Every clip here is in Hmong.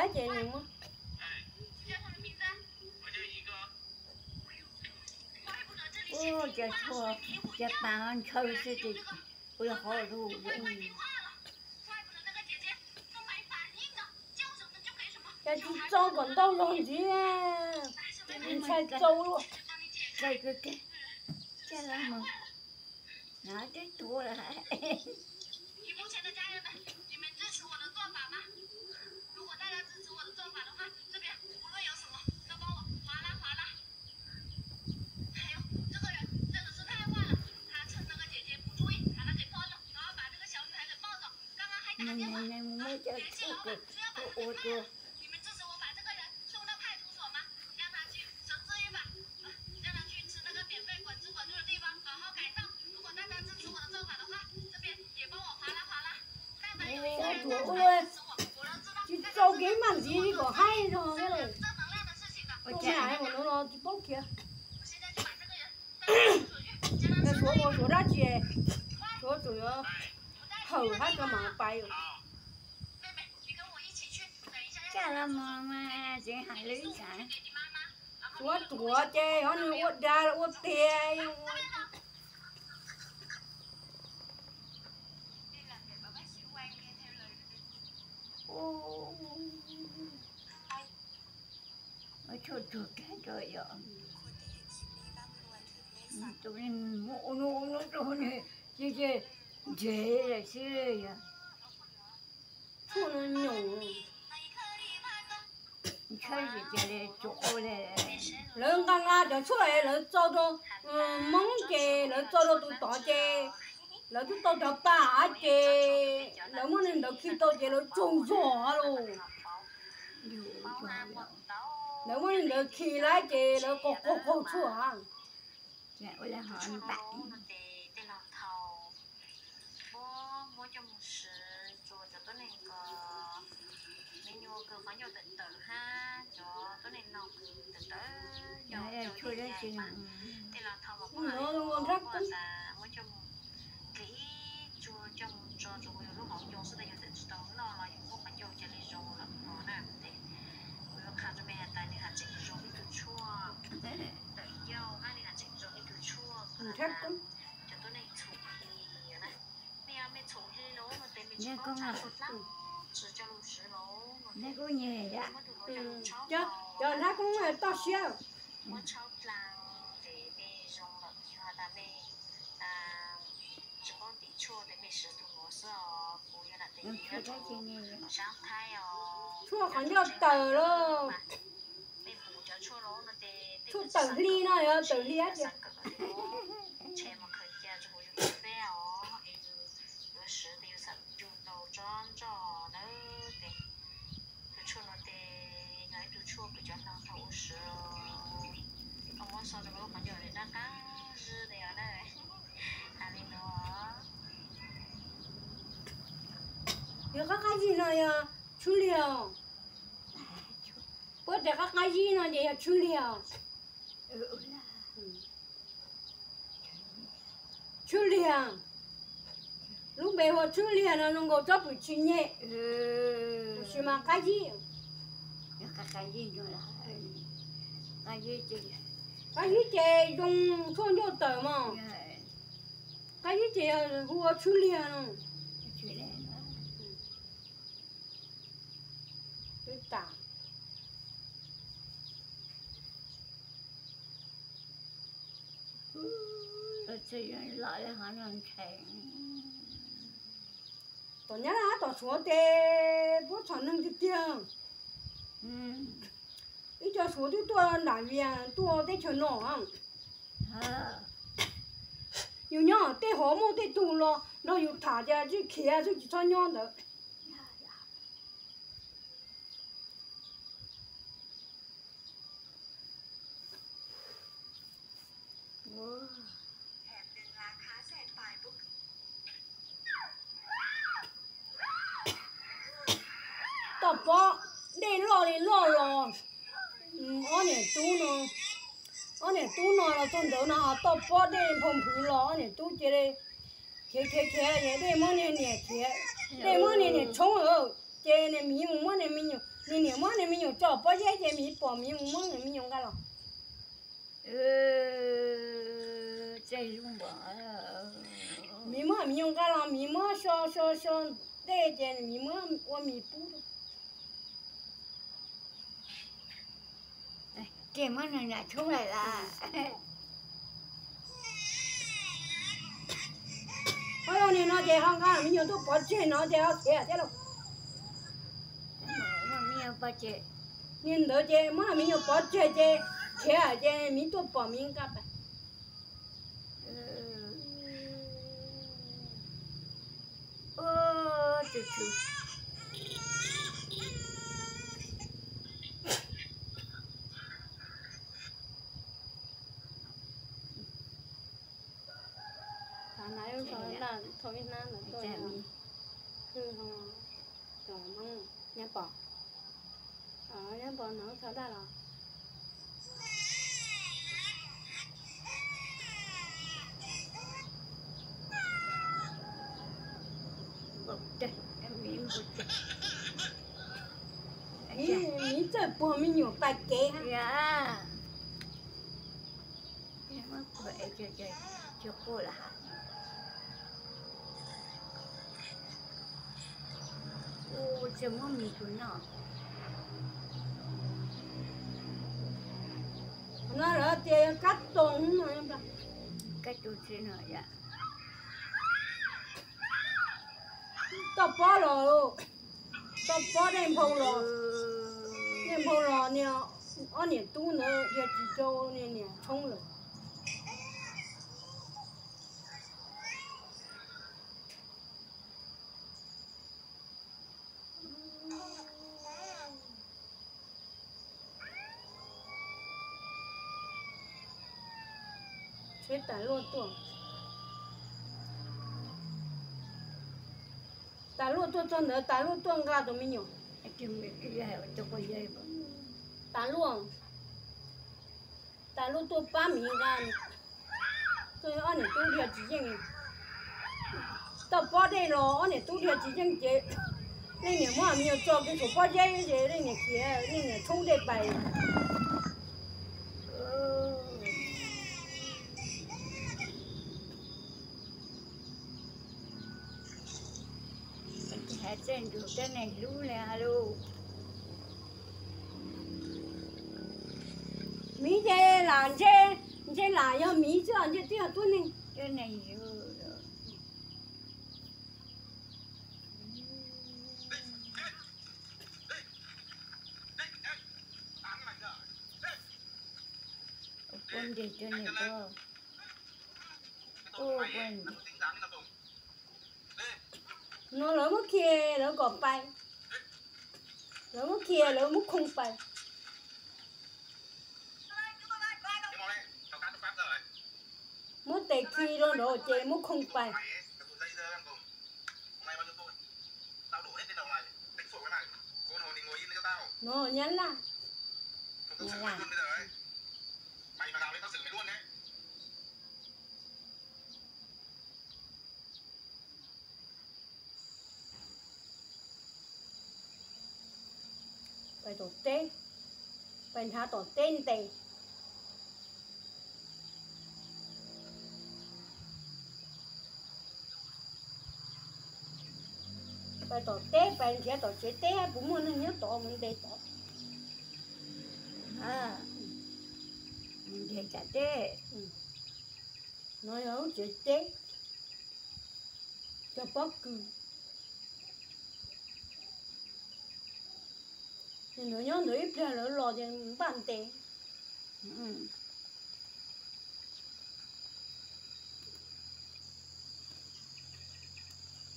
Ces nws muab, ua cas tshuaj, cas tas ntshaw xwb ces ua qhov lus. Cas tsis txaus kom ntau zog ntxiv, ntshai txaus. Cas tuag lawm. Nws mus muab cov tshuaj kws ua rau Ua tsuav ua tsis txaus kev maj ntxiv li kom haib zog lawm. Ua cas ua no los tsis paub khiav. Suav ua suav dab tsi, suav tsuas yuav hawm hab cov mam pais. Cas los mus mas tseem hais lwm cas. Suav ruam ces ho nws ua dag ua tiag. Tshuaj tsuag kag rau yom. Tus neeg mus ua nub ua nub rau nws ces ntseg lawm xwb yom. Tshuaj no nyoos. Ntshai ces cia li tsuas ua li. Lawv nqa nqa cov tshuaj lawv txo rau Hmoob ces lawv txo rau tus tod ces lawv twb tau cov pam ces lawv muab neeg ntawd khi tau ces lawv tsaug zog lawm. Lawv muab neeg ntawd khi lawm ces lawv qaug qaug qaug tshuaj. Muab coj mus siv rau cov tuab neeg ko, me nyuam kws qhov ncauj tawm tawm hab cov tuab neeg no kws tawm tawm, tej los thaum mas kuv muab tas muab coj mus kis ib tsuag coj mus tso rau kuv yus lub hauv ncoo xwb, yus tseem tsis tau noj los yus lub qhov ncauj cia li zoo lawm no na. Ces kuv yuav qha rau mej has tas nws has tseem zoo ib tug tshuaj tawm ncauj hab nws has tseem zoo ib tug tshuaj cov tuab neeg txhum hli na. Mej yog mej txhum hli los no tes mej tsis paub tshaj tug dlaab tsi coj lug siv los no tes muab tug hauv coj lug tshauv, cov dlaab koob toj siab, muab tshauv dlaag tes mej zoo lawm. Yog has tas mej tsis paub tim tshuaj tes mej siv tug nuav xwb os. Kuv yog nam tes yuav rau saab thaib os. Tshuaj qhov ncauj tawm los, mej pum cov tshuaj los no tes tshuaj tawm hli no yog tawm hli dab tsi, ntshe mas khaws ca rau kuv yug ib peb os es yus yuav siv tes yus xam cug tau tsob ntsoj nawb tes. Tus tshuaj no tes yog ib tug tshuaj kws cov hlob tau ua siv, koj muab so rau koj lub qhov ncauj li dab qab zib tes os na. Has li no. Yog qab qab zib no yog tshwb liag os. Puab tes qab qab zib no ces yog tshwb liag os. Tshwb liag, lub npe hu ua tshwb liag no zoo nkaus tsob pwm tshis nyem, tab sis mas qab zib, qab zib ces zoo tshuaj ncauj tawm mog. Qab zib ces hu ua tshwb liag no. Tom Nyab Laj tom Suav tes puab txhom neeg tiag tiag. Ib co Suav twb tuaj nram Vias tuaj teb chaws no. Yus nyob tej hov muaj tej tug los nrog yus tham ces tsis khiav xwb tsis txhob nyob ntawd. Toj pob dej loj li loj los, ob niam tub no, ob niam tub no los txog ntawd no toj pob dej nphau nphwv los ob niam tub cia li khiav khiav khiav es dej muab niag niam khiav, dej muab niag niam tshoob lawm ces niag miv mus muab niag me nyuam Nws niam muab nws me nyuam tso pob zeb ces miv pom miv mus muab nws me nyuam nqa los. Miv muab miv nyuam nqa los, miv muab so so so dej ces miv muab ua mis pub. Ces muab nws niam tshoob lawm las. Ho yog niag no ces ho nqa me nyuam tuaj pov tseg no ces ho khiav thiab lauj. Niag ntawd ces muab me nyuam pov tseg ces khiav ces miv tuaj pom miv nqa pais. Thaum ib hnab ntawd tuaj, nyob pom, nyob pom no thaum daj los. Miv txawj puag me nyuam pais kev. Tsis quaj lawm. Ua tsis muab mis tus noj. No lawv tias yog kab toog no. Kab toog tsis no yom. Toj pob los, toj pob dej nphau los, dej nphau los niag ob niam tub ntawd yog tsis rau niag niam tshoob lawm. Tsheb tas luaj tuaj, tas luaj tuaj txog ntawd tas luaj tuaj nqa tus me nyuam. Tas luaj, tas luaj tuaj pab miv nqa. Ob niam tub dhia tsis yeej, toj pob dej los ob niam tub dhia tsis yeej ces leej niam muab me nyuam tso kiag saum pob zeb ces leej niam khiav, leej niam tshoob dej pais. Txawj nrug cov neeg hlub li lauj. Miv ces lam ntshe, ntshe lam yog miv xwb, ntshe twb yog tuab neeg. No lawv muab khi lawv kom pais, lawv muab khi lawv muab khoo pais. Muab tes khi rau nraud ces muab khoo pais. No nyab laj, nyab laj. Pais tom teb, pais nrhav tom teb ntes. Pais tom teb, pais nrhiav tom tsev teb puas muaj neeg nyob tod mus ntes tod. Mus ntes tom teb. No yog lub tsev teb, cog pob kws. Nws nyob ntawd ib pliag lawv los ces npaj ntes.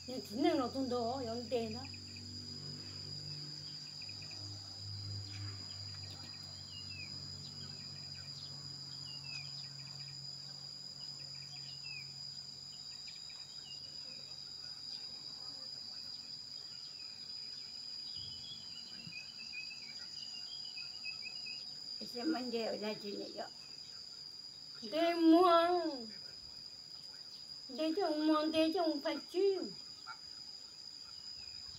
Niag txiv neej los txog ntawd yuav ntes na. Muab ntes ua dab tsi ne yom? Ntes muag, ntes coj mus muag, ntes coj mus phais tsib,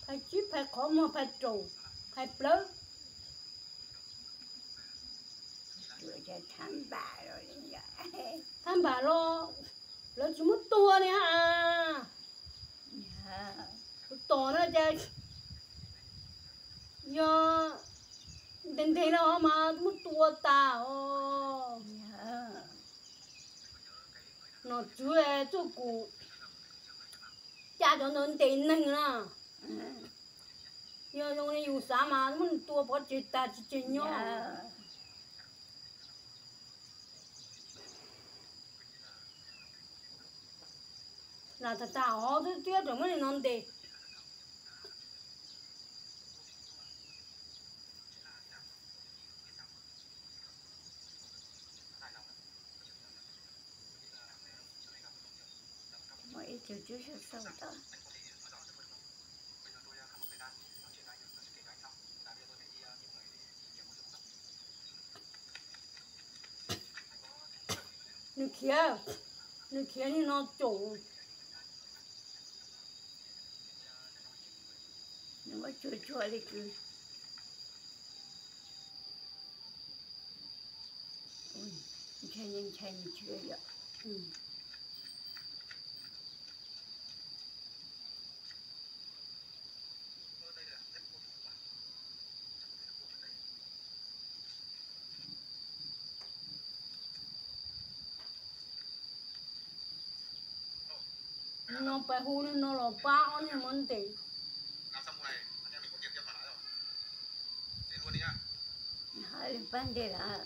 phais tsib, phais qhov muag, phais raum, phais plawv. Thab npam los, lawv tsis muab tua li a. Tus tom no ces yog ntev ntev los mas muab tua tas os. Nom tswv txuj kum ca cov ntawd ntes neeg na. Yog zoo li yus xav mas muab nws tua pov tseg tag tsis tseg nyob. Lam tag tag hov twb tiab tseem muab li no ntes. Muaj ib tug twb sau sau tau. Nws khiav, nws khiav li no caum. Nws muab tsuag tsuag li kwv. Ntshai ntshai nws tsis yog. No pais hu li no los pab ob niag muab ntes. Hais li pab ntes lawm.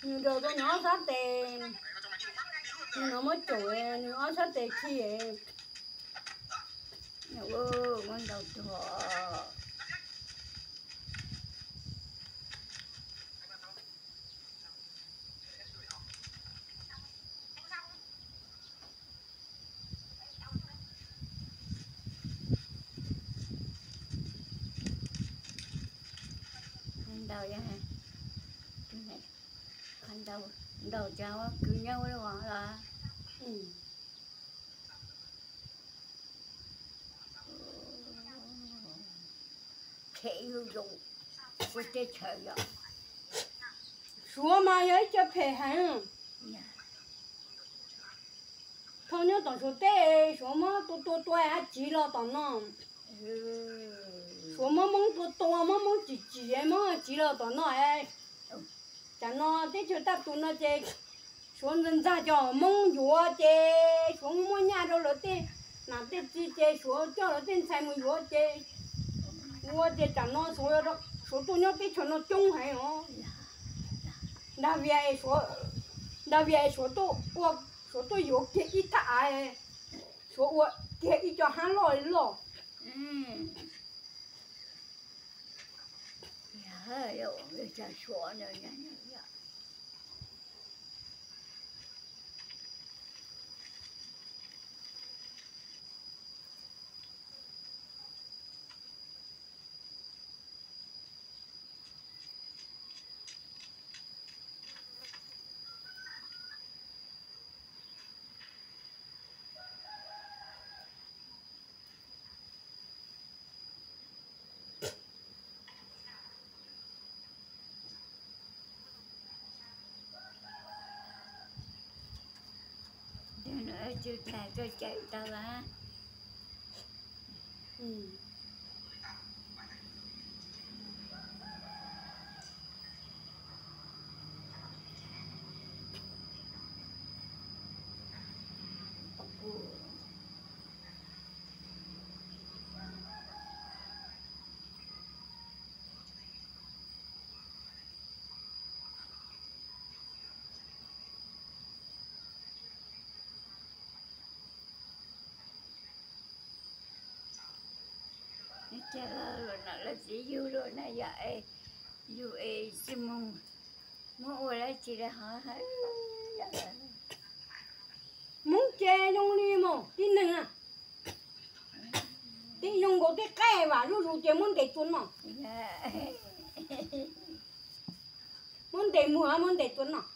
Nws raws tau nws ob sab tes, nws no muab caum, nws ob sab tes khi. Muab ntaus tuag. Ntaus, ntaus cov kwv nyob ua los. Phem zuj zus, ua teb chaws yom. Suav mas yog ib co phem heev. Thaum nyob tom Suav teb, Suav muab tua tua tua hab tsiv los tom no. Suav muab Hmoob tua tua, muab Hmoob tsim tsim, muab tsiv los tom no. Tam no teb chaws taj tus no ces Suav ntxag ntxag cov Hmoob yuav ces Suav muab nyaj rau lawv tej nam tej txiv ces Suav coj lawv tej ntxhais mus yuav ces ua ces tam no Suav tuaj nyob teb chaws no coob heev os. Ntag via, ntag via Suav tuaj, Suav tuaj yuav kiag ib thaj av, Suav ua kiag ib co hab loj loj. Tsis tas koj cawm tau a. Cas lawv, lawv txiv yug lawm na yom, yug es tsis mus, muab ua dab tsi rau hov. Hmoob ces zoo li mas tib neeg na, tib zoo nkaus tib qe vam zuj zus ces muab ntes tua noj. Muab ntes muag, muab ntes tua noj.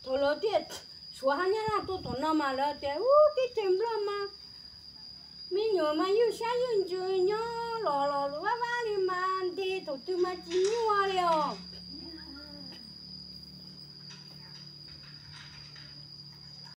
Thaum lawv thiaj suav hab nyab laj tuaj tom no mas lawv tias, ub, teb chaws Nplog mas me nyuam mas ywj sab ywj ntsws nyob los los vab vab li mas ntes thaum twg mas tsis nyuaj li os.